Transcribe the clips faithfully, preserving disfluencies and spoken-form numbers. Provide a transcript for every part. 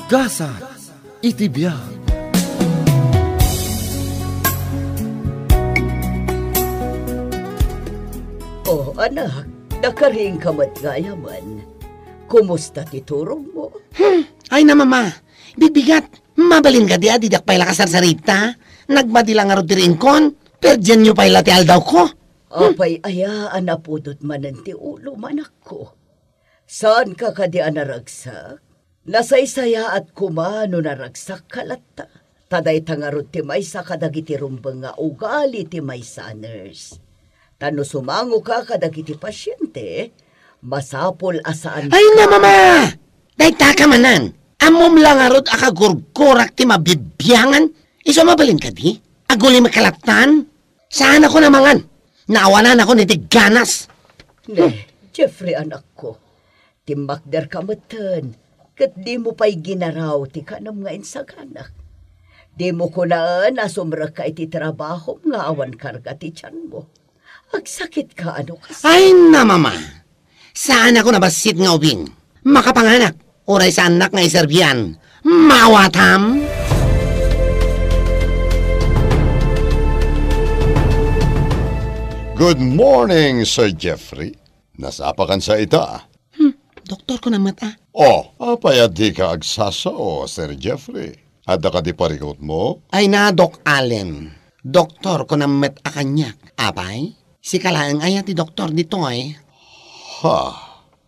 Gasat iti biag. Oh, anak, nakaringka met gayamen. Kumusta ti turogmo? Hmm, ay na, Mama. Bibigat. Mabalin kadi a diak pay la kasarsarita? Nagmadi la ngarud ti riingkon. Perdianyo pay la ti aldawko. Hmm. Apay aya a napudot manen ti ulo, manakko? Saanka kadi a naragsak? Nasaysayaat koma no naragsakka latta. Ta dayta ngarud ti maysa kadagiti rumbeng nga ugali ti maysa a nurse. Ta no sumangoka kadagiti pasiente, masapul a saan. Ay na, Mama! Dayta ka manen! Ammom la ngarud a kagurgurak ti mabibiangan. Isu a mabalin kadi? Agulimekka lattan? Saanakon a mangan. Naawananakon iti ganas. Ne, Jeffrey, anakko. Timmakderka metten, ket dimo pay ginaraw ti kanem nga insaganak. Dimo kunaen a sumrekka iti trabahom nga awan karga ti tianmo. Agsakitka a no kas- Ay na, Mama! Saanakon a bassit nga ubing. Makapanganak, uray saannak nga iserbian. Maawatam? Good morning, Sir Jeffrey. Nasapakansa ita? Hmm, doktorko na met a. Oh, apay a dika agsasao, Sir Jeffrey? Adda kadi parikutmo? Ay na, Doc Allen. Doktorko na met a kaniak. Apay, sika laeng aya ti doktor ditoy? Ha?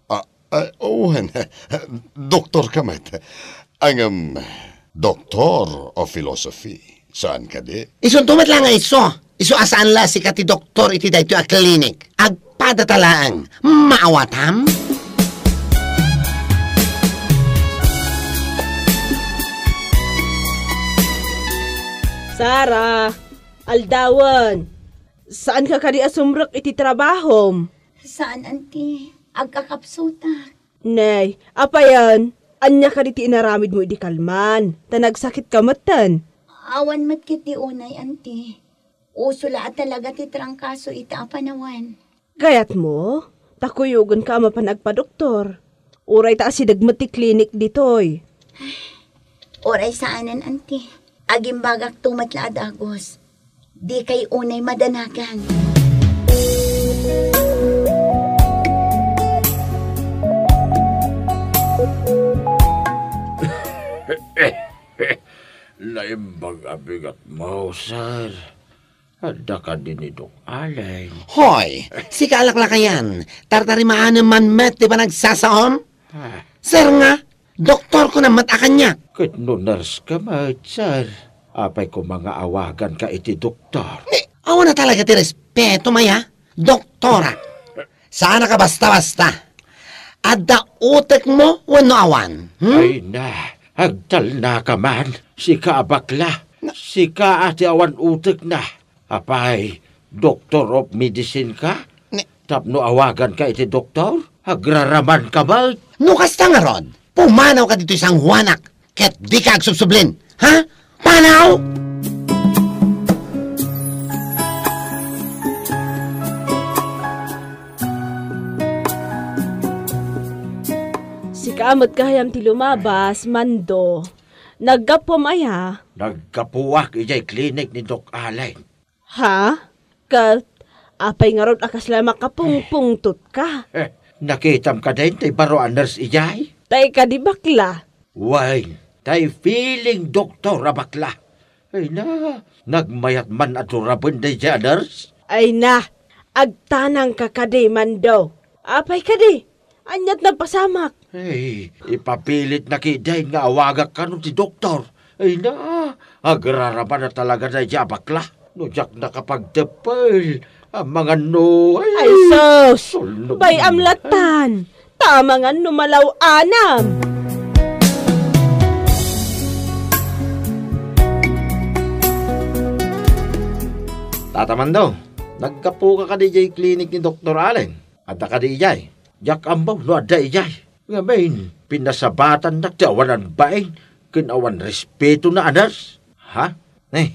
Ah, ah, wen, doktorka met. Ngem, Doctor of Philosophy. Saan kadi? Isunto met la nga isu. Isu a saan la sika ti doktor iti daytoy a klinik. Agpadata laeng. Maawatam? Sara, aldawen. Saanka kadi a sumrek iti trabahom? Saan, Auntie. Agkakapsutak. Nay, apayen, ania kadi ti inaramidmo idi kalman? Ta nagsakitka metten. Awan met ketdi unay, Auntie. Uso la a talaga ti trangkaso ita a panawen. Kayatmo? Ta kuyogenka a mapan agpadoktor. Uray ta asideg met ti klinik ditoy. Uray saanen, Auntie. Agimbagakto met la a dagus. Dikay unay madanagan. Naimbag a bigatmo, sir. Adda kadi ni Doc Allen? Hoy, sika a laklakayan, tartarimaanem man met ti panagsasaom? Ah. Sir nga, doktorko na met a kaniak. Ket no nurse ka met, sir, apay koma nga awaganka iti doktor? Ni, awan na talaga ti respeto, maya. Doktora. Saanka basta-basta. Adda utekmo wenno awan? Hmm? Ay na, agtalnaka man. Sika a bakla. Na- Sika a ti awan utekna. Apay, Doctor of Medicine ka? Ni- Tapno awaganka iti doktor? Agraramanka met? No kasta ngarud, pumanawka ditoy San Juanak, ket dika agsubsublin, ha? Panaw! Sika met gayam ti lumabas, Mando. Naggapuam aya? Naggapuak idiay klinik ni Doc Allen. Ha? Ket apay ngarud a kasla makapungpungtotka? Eh, nakitam kadi tay baro a nurse idiay? Tay kadi bakla? Wen, tay feeling doktor a bakla. Ay na, nagmayat man a duraben daydiay a nurse? Ay na, agtanangka kadi, Mando. Apay kadi? Aniat napasamak? Ay, ipapilitna ketdin nga awagak kano ti doktor. Ay na, agraraman a talaga daydiay a bakla. No diak nakapagteppel, amangan no, ay, Ay, sus! Tulnog. Bay-am lattan! Ta amangan no malaw-anam! Tata Mando, naggapuka kadi idiay klinik ni Doktor Allen? Adda kadi idiay? Diak ammo no adda idiay. Ngamin, pinasabatannak ti awan bain ken awan respeto na a nurse. Ha? Eh,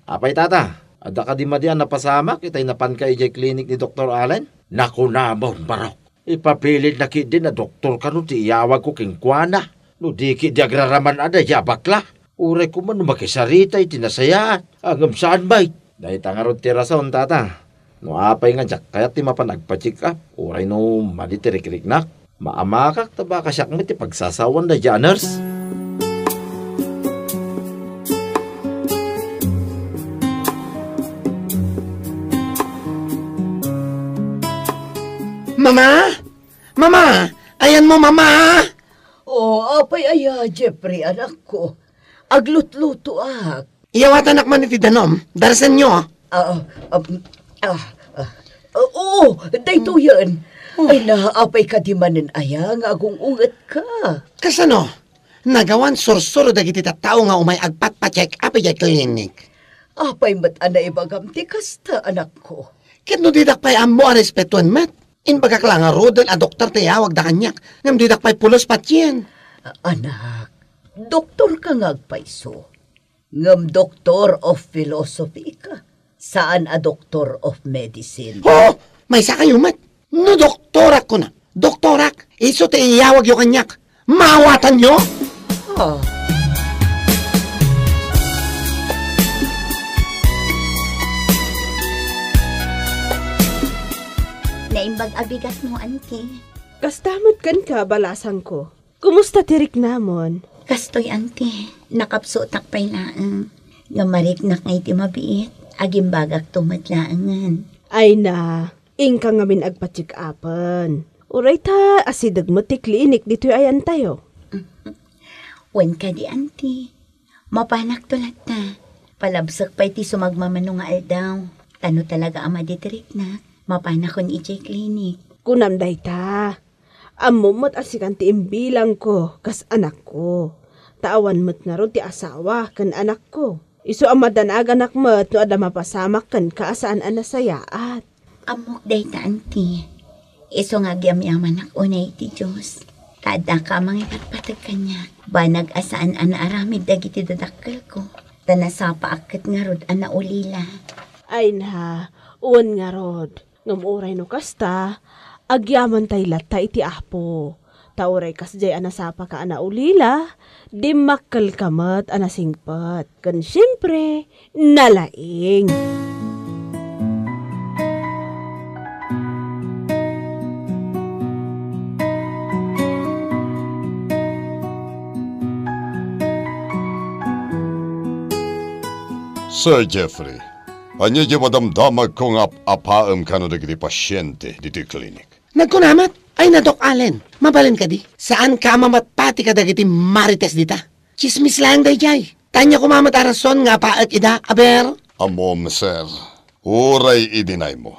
apay, tata? Adda kadi madi a napasamak itay napanka idiay klinik ni Doktor Allen? Nakunamon, barok. Ipapilitna ketdin a doktor kano ti iyawagko kenkuana. No di ketdi agraraman a daydiay a bakla, uray koma no makisarita iti nasayaat, a ngem saan met. Dayta ngarud ti rason, tata. No apay nga diak kayat ti mapan agpa-check-up, uray no madi ti rikriknak, maamakak ta baka siak met ti pagsasawan daydiay a nurse. Mama! Mama! Ayanmo, Mama! Oh, apay aya, Jeffrey, anakko? Aglutlutoak. Iyawatanak man iti danum. Darasenyo. Ah, ah, ah, ah, ah, oo, daytoyen. Oh. Ay, naapay kadi manen aya nga agung-ungetka? Kasano? Nagawan sursuro dagiti tattao nga umay agpatpa-check-up idiay klinik. Apay met a naibagam ti kasta, anakko? Ket no didak pay ammo a respetuen met? Imbagak la ngaruden a doktor ti iyawagda kaniak, ngem didak pay pulos patien. A-, anak, doktorka nga agpayso. Ngem doctor of philosophy ka, saan a doctor of medicine. Oo! Maysakayo met! No doktorak, kuna, doktorak, isu ti iyawagyo kaniak. Maawatanyo? Ah. Naimbag a bigatmo, Auntie. Kasta met kenka, balasangko. Kumusta ti riknamon? Kastoy, Auntie, nakapsutak pay laeng. Nga mariknak nga iti mabiit, agimbagakto met laengen. Ay na, inka ngamin agpa-check-upen. Uray ta asideg met ti klinik ditoy ayantayo. Wen kadi, Auntie. Mapanakto latta. Palabsek pay ti sumagmamano nga aldaw. Ta no talaga a madi ti riknak, mapanakon idiay klinik. Kunam dayta. Ammom met a sikan ti imbilangko kas anakko. Ta awan met ngarud ti asawa ken anakko. Isu a madanaganak met no adda mapasamak kenka a saan a nasayaat. Ammok dayta, Auntie. Isu nga agyamyamanak unay iti Dios. Ta addaka a mangipatpateg kaniak. Banag a saan a naaramid dagiti dadakkelko. Ta nasapaak ket ngarud a naulila. Ay na, wen ngarud. Ngem uray no kasta, agyamantay latta iti Apo. Ta uray kasdiay a nasapaka a naulila, dimmakkelka met a nasingpet. Ken siempre, nalaing. Sir Jeffrey, ania diay madamdamagko nga ap-apaem kano dagiti pasiente ditoy klinik? Nagkuna met, ay na, Doc Allen, mabalin kadi? Saanka a mamatpati kadagiti marites dita? Tsismis laeng daydiay. Ta ania koma met a rason nga apaek ida, aber? Ammom, sir, uray idinaymo,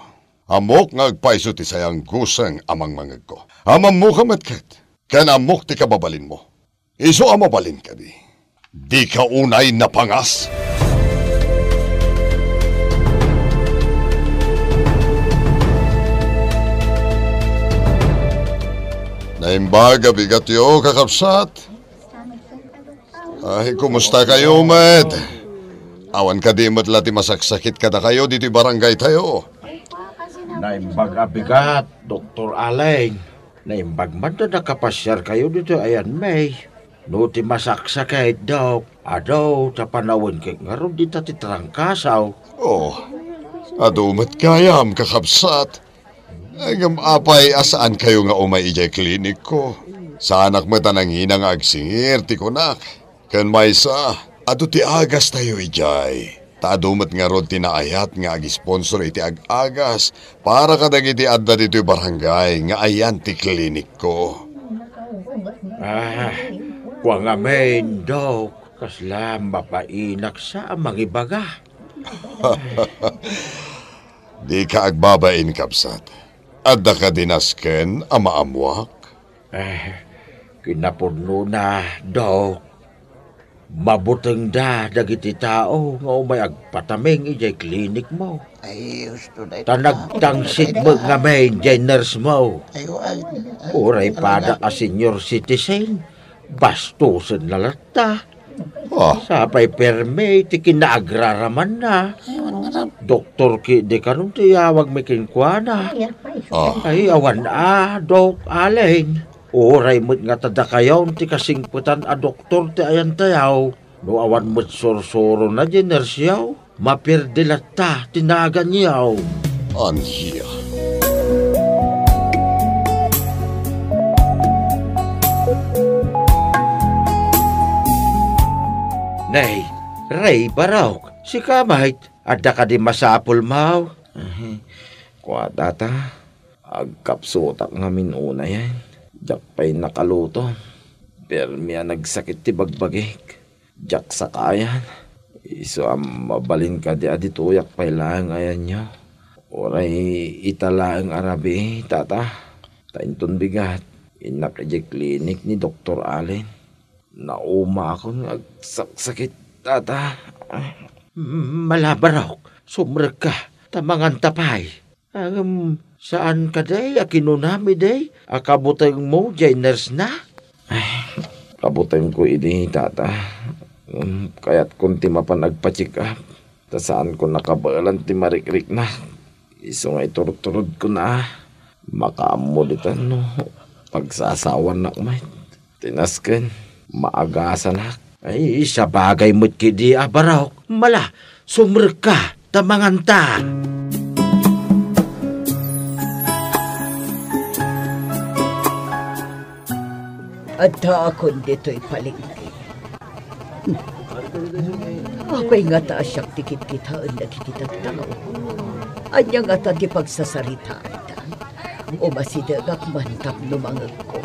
ammok nga agpayso ti sayangguseng a mangmangegko. Ammoka met ket, ken ammok ti kababalinmo. Isu a mabalin kadi, dika unay napangas? Naimbag a bigatyo, kakabsat. Ay, kumusta kayo met? Awan kadi met la ti masaksakit kadakayo ditoy barangay tayo? Naimbag a bigat, Doktor Allen. Naimbag man ta nakapasiarkayo ditoy ayanmi. No ti masaksakit, Dok, adu ta panawen ket ngarud dita ti trangkaso. Oh, adu met gayam, kakabsat. Ngem apay a saankayo nga umay idiay klinikko? Saanak met a nangina nga agsingir ti kunak. Ken maysa, adu ti agastayo idiay. Ta adu met ngarud ti naayat nga agsponsor iti ag-agas para kadagiti adda ditoy barangay nga ayan ti klinikko. Ah, kua ngamin, Dok, kasla mapainak sa a mangibaga. Dika agbabain, kabsat. Adda kadi nasken a maammuak? Eh, kinapudnona, Dok. Mabutengda dagiti tao nga umay agpataming idiay klinikmo. Ay, husto dayta. Ta nagtangsit met ngamin diay nurse mo. Ay, wa-, ay, Uray pada a senior citizen, bastosenna latta. Ah. Sapay permi ti kinaagraramanna. Ay, wan nga na. Doktor ketdi kanon ti iyawagmi kenkuana. Ah. Ay, awan a, Doc Allen. Uray met nga ta dakayon ti kasingpetan a doktor ti ayantayo, no awan met sursurona diay nurseyo, mapierde latta ti naganyo. Ania? Nay, Rey, Barok, sika met, adda kadi masapulmo? Kua, Tata. Agkapsutak ngamin unayen. Diak pay nakaluto. Permi a nagsakit ti bagbagik. Diak sakayan. Isu a mabalin kadi a ditoyak pay laeng ayanyo. Uray ita laeng a rabii, Tata. Ta inton bigat, innak idiay klinik ni Doktor Allen. Naumakon nga agsaksakit, Tata. Ay, mala, Barok, sumrekka, ta manganta pay. Ngem, saan kadi a kinunam idi a kabutengmo diay nurse-na? Ay, kabutengko idi, Tata. Ngem, kayatkon ti mapan agpa-check up. Ta saanko nakabaelan ti marikriknak. Isu nga iturturodkon a. Makaammo ditan no pagsasawanak met. Ti nasken, maagasanak. Ay, sabagay met kadi a, Barok. Mala, sumrekka, ta manganta. Addaakon ditoy palengke. Apay ngata a siak ti kitkitaen dagiti tattao? Ania ngata ti pagsasaritaanda? Umasidegak man tapno mangegko.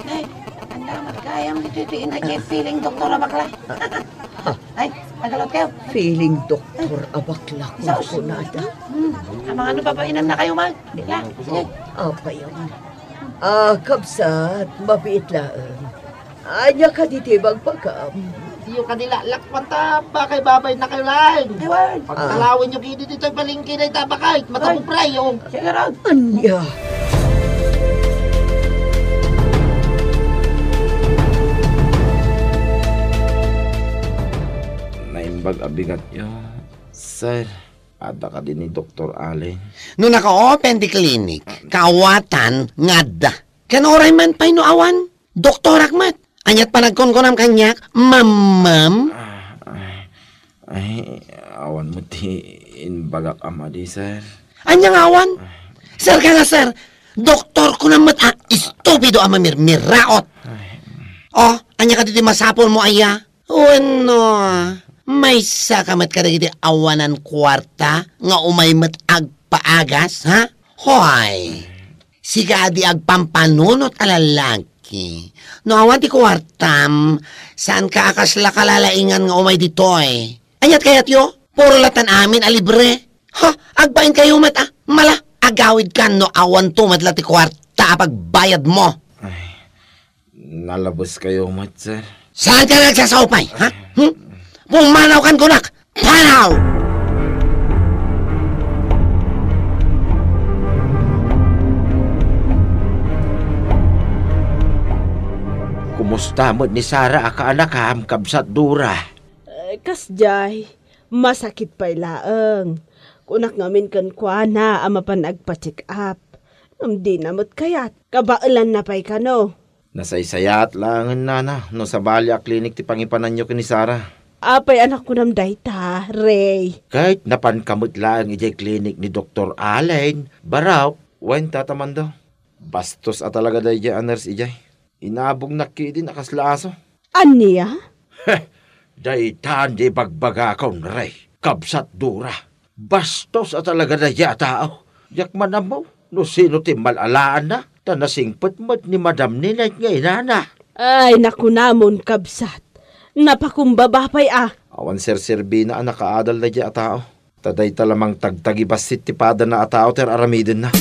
Ay, anda met gayam ditoy ti ina diay feeling doktor a bakla. Ah. Ay, nagalot kayo. Feeling doktor a bakla, Sus. Kunkunada. Hmm. Amangan no babainannakayo man. Ya, sige. Apay a man. Ah, kabsat, mabiit laeng. Ania kadi ti ibagbagam? Diyo kadi lalakwan ta baka ibabainakayo laeng. Ewan. Pagtalawenyo kadi ditoy palengke dayta a bakay, matakuprayo. Sige, Rod. Ania? Naimbag a bigatyo, sir. Adda kadi ni Doktor Allen? No naka-open ti klinik, kaawatan nga adda. Ken uray man pay no awan, doktorak met. Aniat panagkunkunam kaniak, mammam? Ah, ay, ay, awan met ti imbagak a madi, sir. Ania nga awan? Sir ka nga, sir. Doktor ko na met a estupido a mamirmiraot. Ay. Oh, ania kadi ti masapulmo aya? Wenno, maysa ka met kadagiti awanan kuarta nga umay met agpaagas, ha? Hoy, sika a di agpampanunot a lalaki. No awan ti kuartam, saan ka a kasla kalalaingan nga umay ditoy? Aniat kayatyo? Puro latan amin a libre. Ha? Agbain kayo met, ah? Mala, agawid ka no awan to met la ti kuarta a pagbayad mo. Ay, nalabes kayo met, sir. Saan ka nagsasaupay, ha? Hmm? Pumanaw kan kunak! Panaw! Kumusta met ni Sara a kaanakam, Kabsat Dora? Eh, kasdiay, masakit pay laeng. Kunak ngamin kenkuana a mapan agpa-check up. Ngem dina met kayat, kabaelanna pay kano. Nasaysayaat laengen, nana, no sabali a klinik ti pangipananyo ken ni Sara. Apay a nakunam dayta, Rey? Ket napanka met laeng idiay klinik ni Doktor Allen, Barok, wen Tata Mando. Bastos a talaga daydiay a nurse idiay. Inabongnak ketdin a kasla aso. Ania? Heh, daytan di ibagbagakon, Rey, Kabsat Dora. Bastos a talaga daydiay a tao. Diak man ammo no sino ti mal-alaanna, ta nasingpet met ni Madam Ninette nga inana. Ay, nakunamon, kabsat. Napakumbaba pay a. Awan serserbina a nakaadal daydiay a tao. Ta dayta la mangtagtagibassit ti padana a tao ti ar-aramidenna.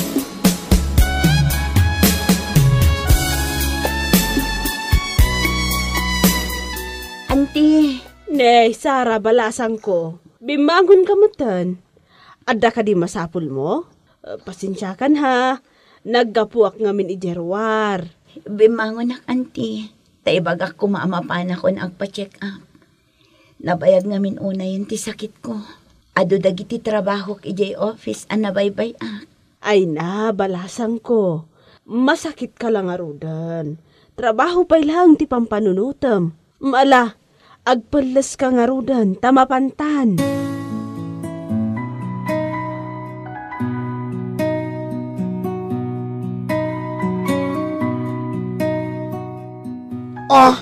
Anti. Ne, Sara, balasangko. Bimmangonka metten. Adda kadi masapulmo? Eh, pasensiakan ha. Naggapuak ngamin idiay ruar. Bimmangonak, anti. Ta ibagak koma a mapanakon agpa-check up. Nabayag ngamin unayen ti sakitko. Adu dagiti trabahok idiay office a nabaybay-ak. Ay na, balasangko. Masakitka la ngaruden. Trabaho pay laeng ti pampanunotem. Ala, agpelleska ngaruden ta mapantan. Oh,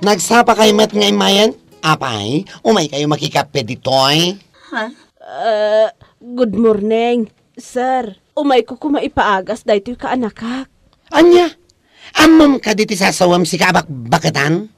nagsapakay met nga immayen? Apay, umaykayo makikape ditoy? Ha? Ah, good morning, sir. Umayko koma ipaagas daytoy kaanakak. Ania? Ammom kadi ti sasawem, sika a bakbaketan?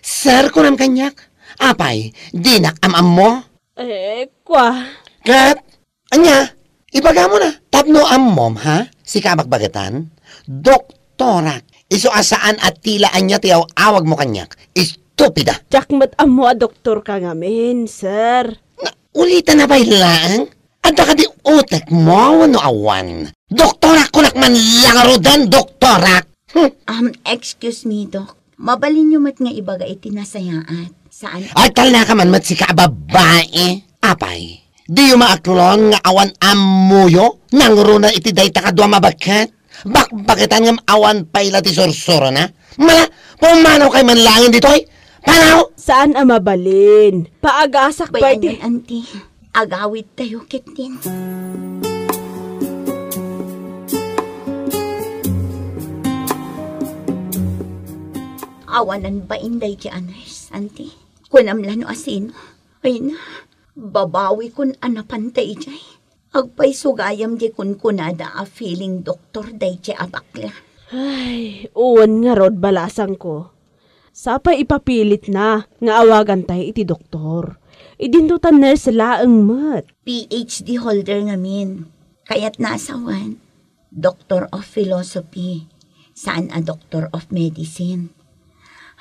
Sir, kunam kaniak? Apay, dinak am-ammo? Eh, kua. Ket, ania? Ibagam na. Tapno ammom, ha? Sika a bakbaketan? Doktorak. Isu a saan a tila ania ti aw-awagmo kaniak. Estupida. Diak met ammo a doktorka ngamin, sir. Na, ulitan na pay laeng? Adda kadi utekmo wenno awan? Doktorak, kunak man la ngaruden, doktorak! Hmm. Um, excuse me, Doc. Mabalinyo met nga ibaga iti nasayaat. Saan? Agtalnaka man met, sika a babbai. Apay, diyo maaklon nga awan ammoyo nangruna iti dayta kadua mabaket? Bakbaketan ngem awan pay la ti sursurona? Mala, pumanawkay man laeng ditoy? Panaw! Saan a mabalin? Paagasak pay ti Bay-anan, Auntie. Agawidtayo ketdin. Awanan bain daydi a nurse, Auntie. Kunam la no asino. Ay na, babawikon a napan daydiay. Agpayso gayam di kunkunada a feeling doktor daydi a bakla. Ay, wen ngarud, balasangko. Sapay ipapilitna nga awagantay iti doktor. Idinto ta nurse laeng met. P H D holder ngamin. Kayatna a sawen, Doctor of Philosophy, saan a Doctor of Medicine.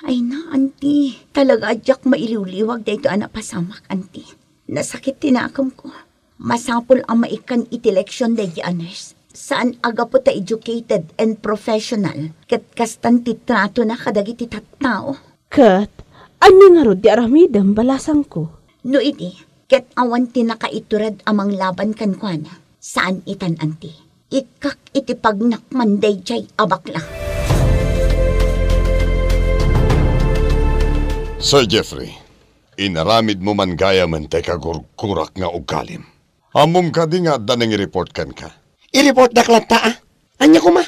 Ay na, Auntie. Talaga a diak mailiwliwag daytoy a napasamak, Auntie. Nasakit ti nakemko. Masapul a maikkan iti leksion daydi a nurse. Saan a gapu ta educated and professional, ket kastan ti tratona kadagiti tattao. Ket, ania ngarud ti aramidem, balasangko? No idi, ket awan ti nakaitured a manglaban kenkuana, saan itan, Auntie. Ikkak iti pagnak man daydiay a bakla. Sir Jeffrey, inaramidmo man gayamen ti kagurgurak nga ugalim. Ammom kadi nga adda nangireport kenka? Ireportdak latta, a. Ania koma?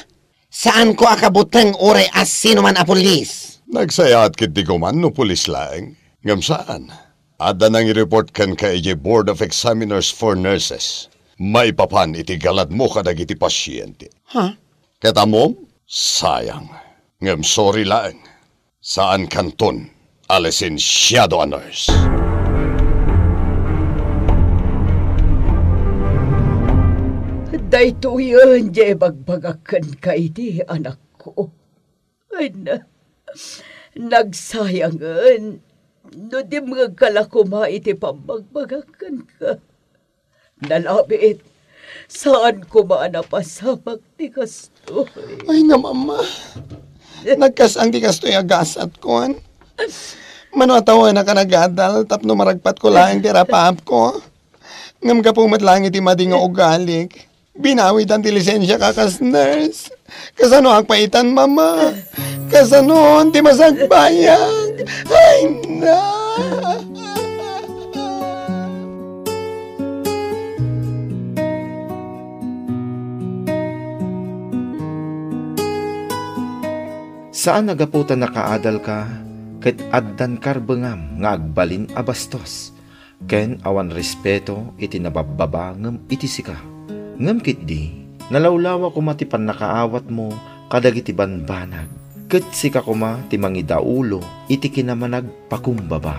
Saanko a kabuteng uray a sinoman a pulis. Nagsayaat ketdi koma no pulis laeng, ngem saan. Adda nangireport kenka idiay Board of Examiners for Nurses maipapan iti galadmo kadagiti pasiente. Ha? Ket ammom, sayang. Ngem sorry laeng. Saankanton a lisensiado a nurse. Daytoyen ti ibagbagak kenka idi, anakko. Ay na, nagsayangen no dimngegka la koma iti pammagbagak kenka. Nalabit, saan koma a napasamak ti kastoy. Ay, nga mama. Nagkas-ang ti kastoy a gasat, kuan. Mano a tawen a kanagadal tapno maragpatko laeng ti rapaapko. Ngem gapu met laeng iti madi nga ugalik, binawidan ti lisensiak a kas nurse. Kasano agpaitan, mama? Kasano ti masagbayag? Ay, na! Saan a gapu ta nakaadalka ket addan karbengam nga agbalin a bastos ken awan respeto iti nababbaba ngem iti sika. Ngem ketdi, nalawlawa koma ti pannakaawatmo kadagiti banbanag, ket sika koma ti mangidaulo iti kinamanagpakumbaba.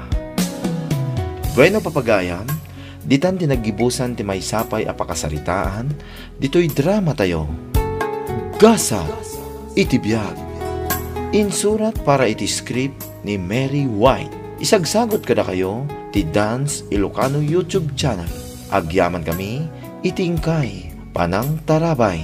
Bueno, papagayam, ditan ti naggibusan ti maysa pay a pakasaritaan ditoy dramatayo, Gasat iti Biag. Insurat para iti script ni Mary White. Isagsagut kadakayo ti Dance Ilocano YouTube channel. Agyaman kami iti inkay panangtarabay.